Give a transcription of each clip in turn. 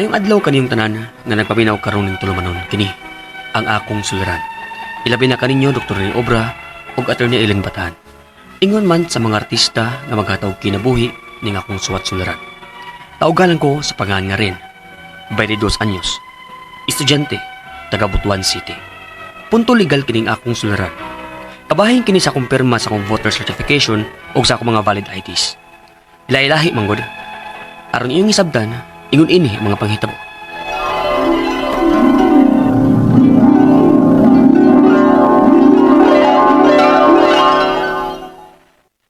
Maayong adlaw kaniyong tanan nga nagpaminaw karon ning tulumanon kini ang akong suliran. Ilabi na kaninyo Dr. Rene Obra ug Attorney Ellen Batan. Ingon man sa mga artista nga maghatag kinabuhi ning akong suwat suliran. Tawgalan ko sa pangan nga rin. 22 anyos. Estudyante, taga Butuan City. Punto legal kining akong suliran. Kabahin kini sa akong pirma sa akong voter certification ug sa akong mga valid IDs. Lahi-lahi manggod. Aron iyong isabtan, ingon ini ang mga panghitabo.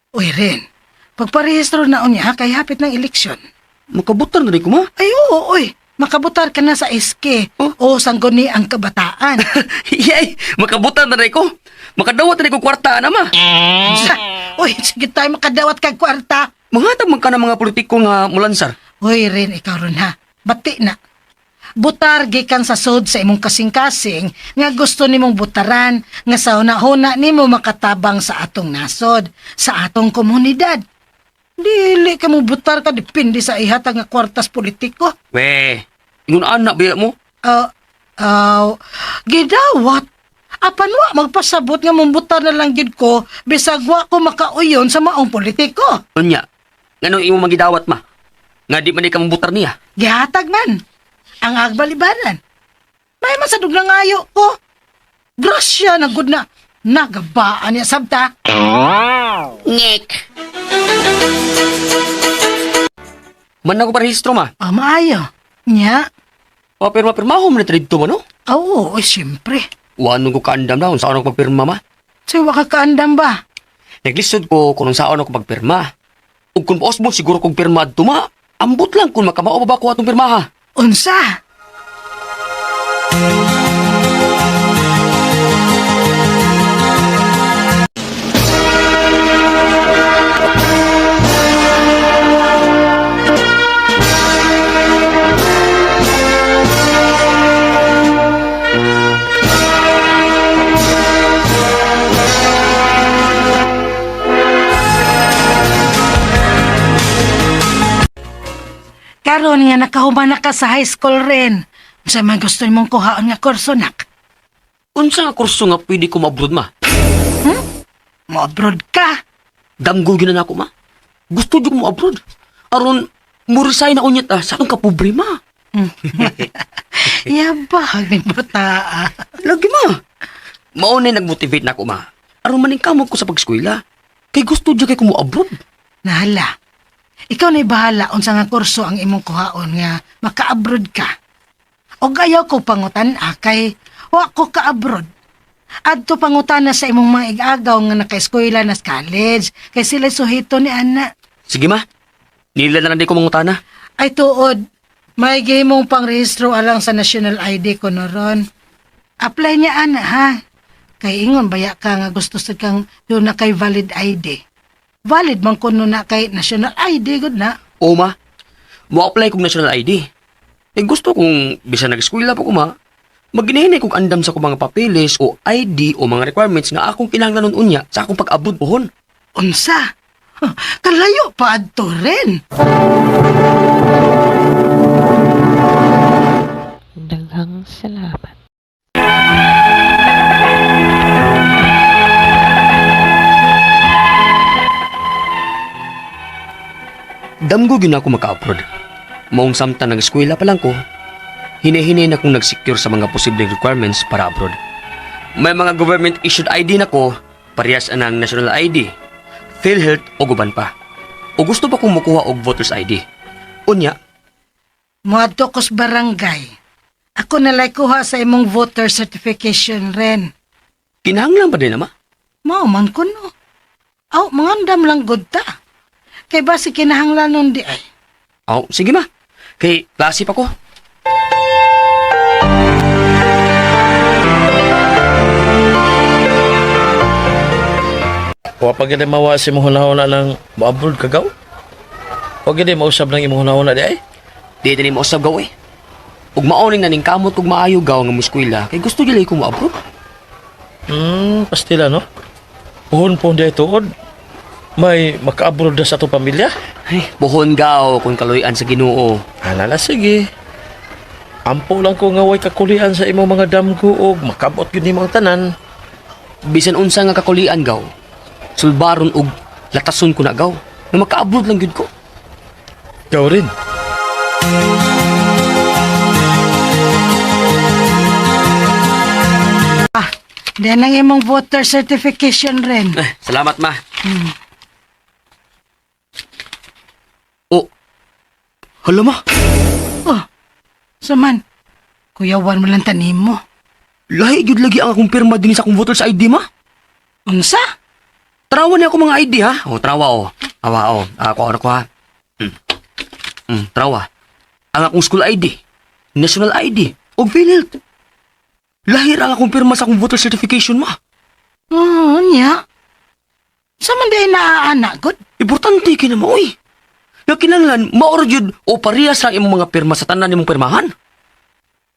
Uy, Ren, pagparehistro na unya kay hapit ng eleksyon. Makabutar na rin ko ma. Ay, oo, uy, makabutar ka na sa SK Oh? o sangguni ang kabataan. Yay! Makabutar na rin ko. Makadawat na rin ko kwarta na ma. Sa, uy, sige tayo makadawat kag kwarta. Manghatag man ka ng mga politiko nga mulansar. Uy, Ren, ikaw ron ha. Bati na. Butar gikan sa sod sa imong kasing-kasing nga gusto nimong butaran nga sa huna-huna nimo makatabang sa atong nasod, sa atong komunidad. Dili ka mo butar ka depende sa ihatag nga kwartas politiko. We, ingon anak biya mo. Ah, ah, gidawat. Apan wa magpasabot nga mumbutar na lang gid ko bisag wa ko makauyon sa maong politiko. Unya, nganong imo magidawat ma? Nga di man di ka mabutar niya. Gihatag man ang agbalibanan. May masadog na ngayo ko. Grasya na gud na nagabaan niya sabta. Ngek. Man na ko parehistro ma. Ah, maayo. Nya. O pirma pirma man na dito ma no? Oo, oy, siyempre. Wa ko kaandam na kung saan ako pagpirma ma. So, wa ka kaandam ba? Naglisod ko kung saan ako pagpirma. Ug kung paos mo siguro kong pirma adto ma. Ambot lang kung makamao pa ba ko atong pirma ha. Unsa? Karon nga nakahuman na ka sa high school rin. Unsa man gusto nimong kuhaon nga kurso nak? Unsa nga kurso nga pwede ko ma-abroad ma? Mo-abroad ka. Damgo gyud na nako ma. Gusto jud ko mo-abroad. Aron mo resign na unya ta sa atong kapobre ma. Yabag ni bata. Ah. Lagi ma. Mao na nagmotivate nako ma. Aron maningkamot ko sa pag-eskwela. Kay gusto jud kay ko mo-abroad. Nahala. Ikaw na'y bahala unsa nga kurso ang imong kuhaon nga maka-abroad ka. Og ayaw ko pangutan kay wa ko ka-abroad. Adto pangutana sa imong mga igagaw nga nakaeskwela na sa college kay sila suhito ni ana. Sige ma. Nila na lang di ko mangutana. Ay tuod, may gihimong pangrehistro alang sa national ID ko noron. Apply niya ana ha. Kay ingon baya ka nga gusto sa kang doon na kay valid ID. Valid man kuno na kay national ID gud na. O ma, mo-apply kog national ID. Eh gusto kong bisan nag-eskwela pa ko ma, maginahinay kog andam sa kong mga papeles o ID o mga requirements nga akong kinahanglanon unya sa akong pag-abroad pohon. Unsa? Huh, kalayo pa adto rin. Daghang salamat. Damgo gyud na ako maka-abroad. Maong samtang nag-eskwela pa lang ko, hinihinay na kong nag-secure sa mga posibleng requirements para abroad. May mga government issued ID na ko, parehas anang national ID, PhilHealth o guban pa. O gusto pa kong mukuha og voter's ID. Unya, Moadto ko sa barangay. Ako nalay kuha sa imong voter certification rin. kinahanglan pa din na ma. Mao man kuno. Aw, mangandam lang gud ta. Kay basi kinahanglan nun di ay. Aw, sige ma. Kay klase pa ko. Wa pa gid mawa si imong hunahuna ng moabroad ka gaw. Wa gid mausab ng imong hunahuna di ay. Di din mo usab gaw eh. Ug maoning na ning kamot ug maayo gaw nga muskwela kay gusto gyud ko mo-abroad. Pastila no. Puhon po di ay tuod. May maka-abroad na sa atong pamilya. Ay, buhon gaw kung kaluy-an sa Ginoo. Alala sige. Ampo lang ko nga way kakulian sa imong mga damgo og makabot gyud nimo ang tanan. Bisan unsa nga kakulian gaw. Sulbaron og latason ko na gaw. Nga maka-abroad lang gyud ko. Gaw rin. Ah, diyan ang imong voter certification rin. Eh, salamat ma. Oh. Hala ma, Oh, suman. Kuyawan mo lang tanim mo. lahi gyud lagi ang akong pirma dinhi sa akong voter's ID ma. Unsa? Trawa niya ako mga ID ha. Oh, trawa oh. Awa oh. Ako ano ko ha. Mm. Trawa. Ang akong school ID, national ID, ug PhilHealth. Lahir ang akong pirma sa akong voter certification ma. Oo, niya. Sa man dahil naaana, good? Importante kay na mo oy. Nga kinahanglan maor jud o parehas ang imong mga pirma sa tanan nimong pirmahan.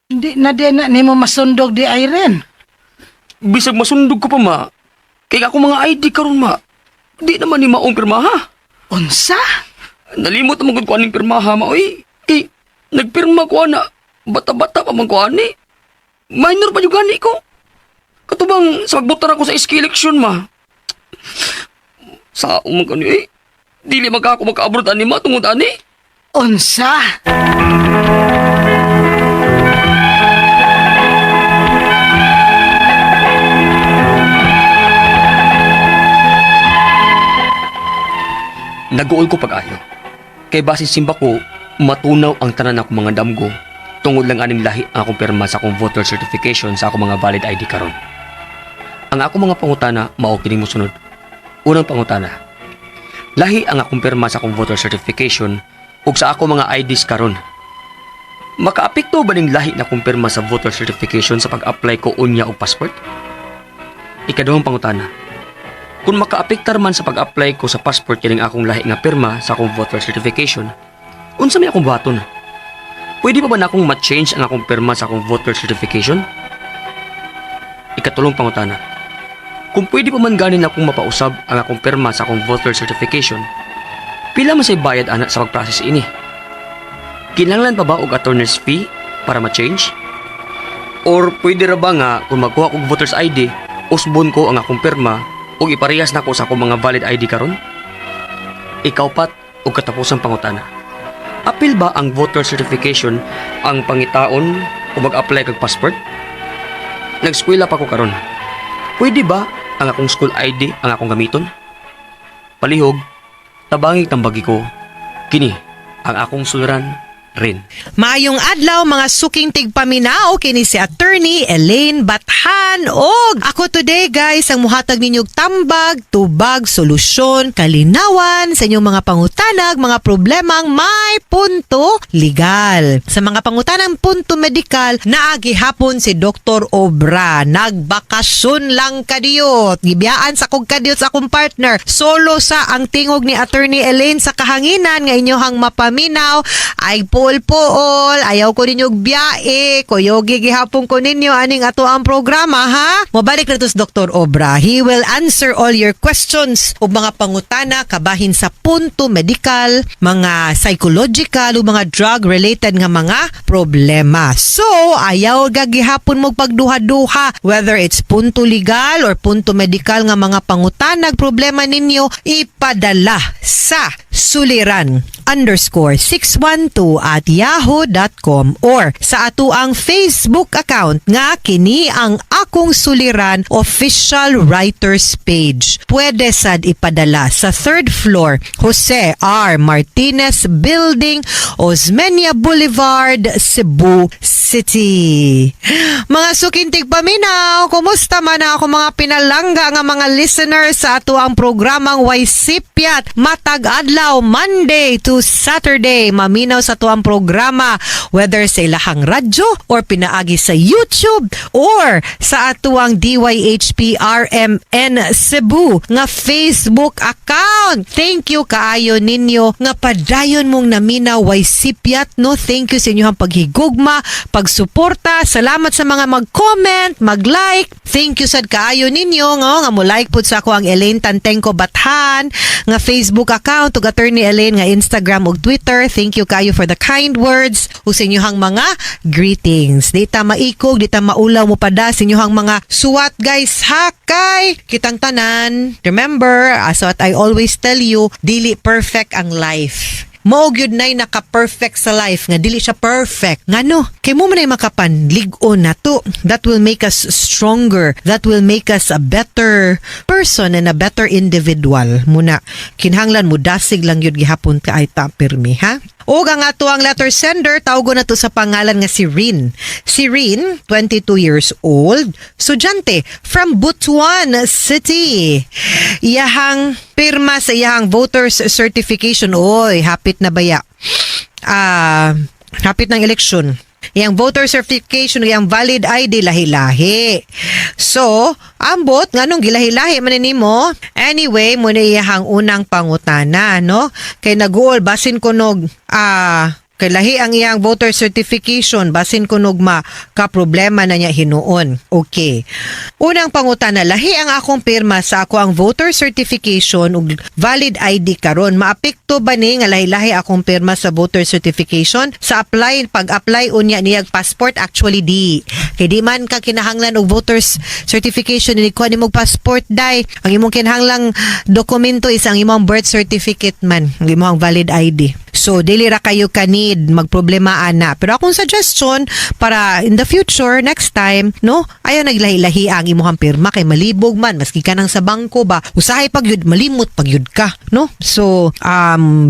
Hindi na din na nimo masundog di ay rin. Bisag masundog ko pa ma. Kay ako mga ID karon ma. Di naman ni maong pirmaha. Unsa? Nalimot naman gud ko aning pirmaha ma oy. Kay nagpirma ko ana bata-bata pa man ko ani. Minor pa jud gani ko. Katubang sa pagbotar ako sa SK election ma. Sa man kani eh. Dili man ka ako maka-abroad ani ma tungod ani. Unsa? Naguol ko pag-ayo. Kay base simba ko, matunaw ang tanan akong mga damgo tungod lang aning lahi ang akong pirma sa akong voter certification sa akong mga valid ID karon. Ang akong mga pangutana mao kining mosunod. Unang pangutana. Lahi ang akong pirma sa akong voter certification ug sa akong mga IDs karon. Makaapekto ba ning lahi na akong pirma sa voter certification sa pag-apply ko unya og passport? Ikaduhang pangutana. Kung makaapektar man sa pag-apply ko sa passport kining akong lahi nga pirma sa akong voter certification, unsa may akong buhaton? Pwede pa ba na akong ma-change ang akong pirma sa akong voter certification? Ikatulong pangutana. Kung pwede pa man ganin akong mapausab ang akong pirma sa akong voter certification, pila man say bayad ana sa pag-process ini? Kinahanglan pa ba og attorney's fee para ma-change? Or pwede ra ba nga kung magkuha kog voter's ID, usbon ko ang akong pirma ug iparehas nako sa akong mga valid ID karon? Ikaupat ug katapusang pangutana. Apil ba ang voter certification ang pangitaon o mag-apply kag passport? Nagskwela pa ko karon. Pwede ba ang akong school ID ang akong gamiton? Palihog, tabangi tambagi ko. Kini ang akong suliran rin. Maayong adlaw mga suking tigpaminaw kini si Attorney Elaine Bathan og ako today guys ang muhatag ninyo og tambag, tubag, solusyon, kalinawan sa inyong mga pangutanag, mga problemang may punto legal. Sa mga pangutanang punto medikal, naagi hapon si Dr. Obra. Nagbakasyon lang kadiyot. Gibiyaan sa kog kadiyot sa akong partner. Solo sa ang tingog ni Attorney Elaine sa kahanginan nga inyohang mapaminaw ay puol-puol. Ayaw ko ninyo og biyae. Kuyogi gihapon ko ninyo aning ato ang programa ha. Mobalik na to si Dr. Obra. He will answer all your questions ug mga pangutana kabahin sa punto medikal, mga psychological ug mga drug related nga mga problema. So, ayaw gagihapon mo pagduha-duha whether it's punto legal or punto medikal nga mga pangutanag problema ninyo ipadala sa suliran_612@yahoo.com or sa atuang Facebook account nga kini ang akong suliran official writers page. Pwede sad ipadala sa third floor Jose R. Martinez Building, Osmeña Boulevard, Cebu City. Mga sukintig paminaw, kumusta man ako mga pinalangga nga mga listeners sa ato ang programang Waysipyat matag adlaw Monday to Saturday maminaw sa ato ang programa whether sa ilahang radyo or pinaagi sa YouTube or sa ato ang DYHP RMN Cebu nga Facebook account. Thank you kaayo ninyo nga padayon mong naminaw Waysipyat no. Thank you sa inyong paghigugma, pagsuporta. Salamat sa mga mag-comment, mag-like. Thank you sad kaayo ninyo nga mo like pud sa ako ang Elaine Tantengco Bathan nga Facebook account ug Attorney Elaine nga Instagram ug Twitter. Thank you kayo for the kind words ug sa inyohang mga greetings. Di ta maikog, di ta maulaw mo pada sa inyohang mga suwat, guys, ha, kay kitang tanan. Remember, as what I always tell you, dili perfect ang life. Mao gyud nay naka-perfect sa life nga dili siya perfect. Ngano? Kay mo man ay makapanlig-on nato. That will make us stronger. That will make us a better person and a better individual. Muna kinahanglan mo dasig lang yun gihapon ka ay ta pirmi, ha? Og ang ato ang letter sender, tawgo na to sa pangalan nga si Rin. Si Rin, 22 years old, estudyante from Butuan City. Iyahang pirma sa iyahang voters certification, oy, hapit na baya. Hapit ng eleksyon. Iyang voter certification, iyang valid ID, lahi-lahi. So, ambot, nganong gilahi-lahi man nimo? Anyway, muna iyahang unang pangutana, no? Kay naguol, basin kunog, kay lahi ang iyang voter certification, basin kunog ma ka problema na niya hinuon. Okay. Unang pangutana, lahi ang akong pirma sa ako ang voter certification ug valid ID karon. Maapekto ba ni nga lahi-lahi akong pirma sa voter certification sa apply pag-apply unya niyag passport? Actually, di. Kay di man ka kinahanglan og voters certification ni kuha nimo passport, dai. Ang imong kinahanglang dokumento is ang imong birth certificate man, ang imong valid ID. So dili ra kayo ka-need magproblema ana. Pero akong suggestion para in the future, next time, no, ayaw naglahi-lahi ang imong pirma kay malibog man maski ka nang sa bangko ba. Usahay pag yun malimot pag yun ka, no? So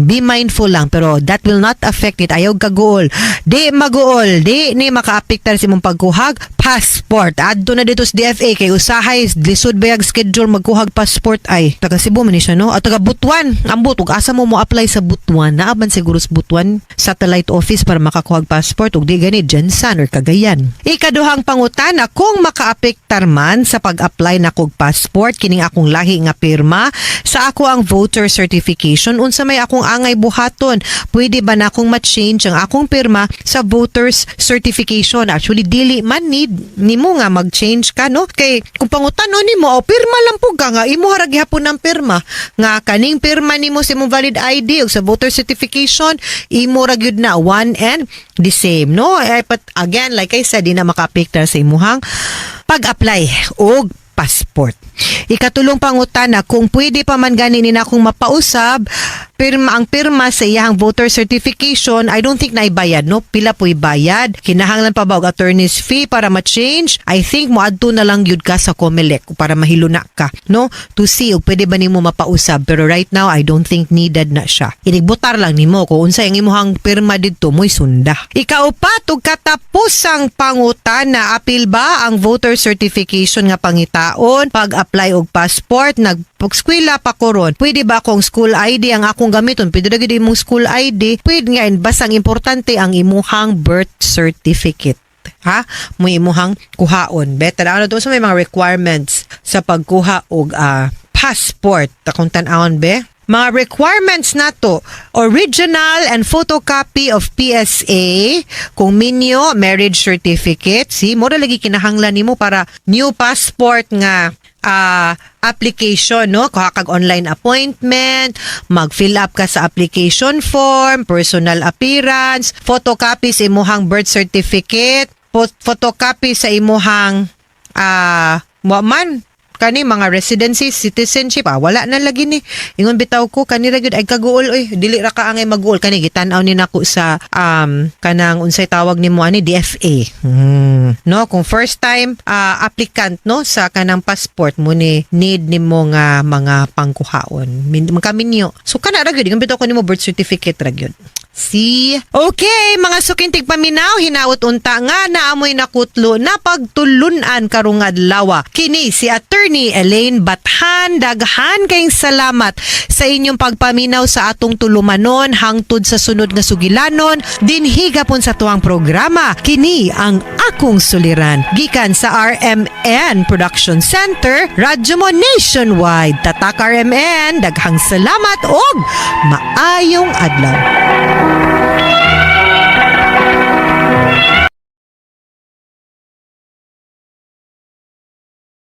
be mindful lang, pero that will not affect it. Ayaw kaguol. Di maguol, di ni makaapektar sa imong pagkuhag passport. Adto na dito sa DFA kay usahay lisod bayag schedule magkuhag passport ay. Taga Cebu man ni siya, no? At taga Butuan. Ambot ug asa mo mo apply sa Butuan? Naa man siguro sa Butuan satellite office para makakuhag passport, ug di gani GenSan or Cagayan. Ikaduhang pangutana, kung makaapektar man sa pag-apply na kog passport kining akong lahi nga pirma sa ako ang voter certification, unsa may akong angay buhaton? Pwede ba na akong ma-change ang akong pirma sa voters certification? Actually, dili man need nimo nga mag-change ka, no, kay kung pangutanon nimo, o pirma lang pud ka nga imo ra gihapon ng pirma nga kaning pirma nimo sa imong valid ID ug sa voter certification, imo ra gyud na, one and the same, no? Eh, but again, like I said, di na makaapektar sa imuhang pag-apply og passport. Ikatulong pangutana, kung pwede pa man gani ni akong mapausab pirma ang pirma sa iyang voter certification. I don't think na ibayad, no? Pila po ibayad? Kinahanglan pa ba og attorney's fee para ma-change? I think moadto na lang gyud ka sa COMELEC para mahiluna ka, no, to see og pwede ba nimo mapausab, pero right now I don't think needed na siya. Inigbutar lang nimo kung unsay ang imuhang pirma didto, mo'y sunda. Ikaupat ug katapusang pangutana, apil ba ang voter certification nga pangitaon pag-apply og passport? Nag pag-eskwela pa ko ron, pwede ba akong school ID ang akong gamiton? Pwede ra gyud imong school ID. Pwede nga, basta ang importante ang imuhang birth certificate, ha, mo imuhang kuhaon. Better ano to sa may mga requirements sa pagkuha og passport. Akong tan-awon be. Mga requirements nato: original and photocopy of PSA, kung minyo, marriage certificate. See, mura lagi kinahanglan nimo para new passport nga application, no? Kuha kag online appointment, mag-fill up ka sa application form, personal appearance, photocopy sa imuhang birth certificate, photocopy sa imuhang wa man kani mga residency, citizenship, wala na lagi ni. Ingon bitaw ko kani ra gyud ay kaguol oy, dili ra ka angay maguol kani gitan-aw ni nako sa kanang unsay tawag nimo ani, DFA. No, kung first time applicant, no, sa kanang passport mo ni need nimo nga mga pangkuhaon. Magkaminyo. So kana ra gyud, ingon bitaw ko nimo, birth certificate ra gyud. See? Okay, mga suking tigpaminaw, hinaot unta nga naamoy nakutlo na pagtulunan karong adlaw. Kini si Attorney Elaine Bathan. Daghan kayong salamat sa inyong pagpaminaw sa atong tulumanon hangtod sa sunod nga sugilanon dinhi gapon sa tuang programa. Kini ang Akong Suliran. Gikan sa RMN Production Center, Radyo Mo Nationwide. Tatak RMN, daghang salamat og maayong adlaw.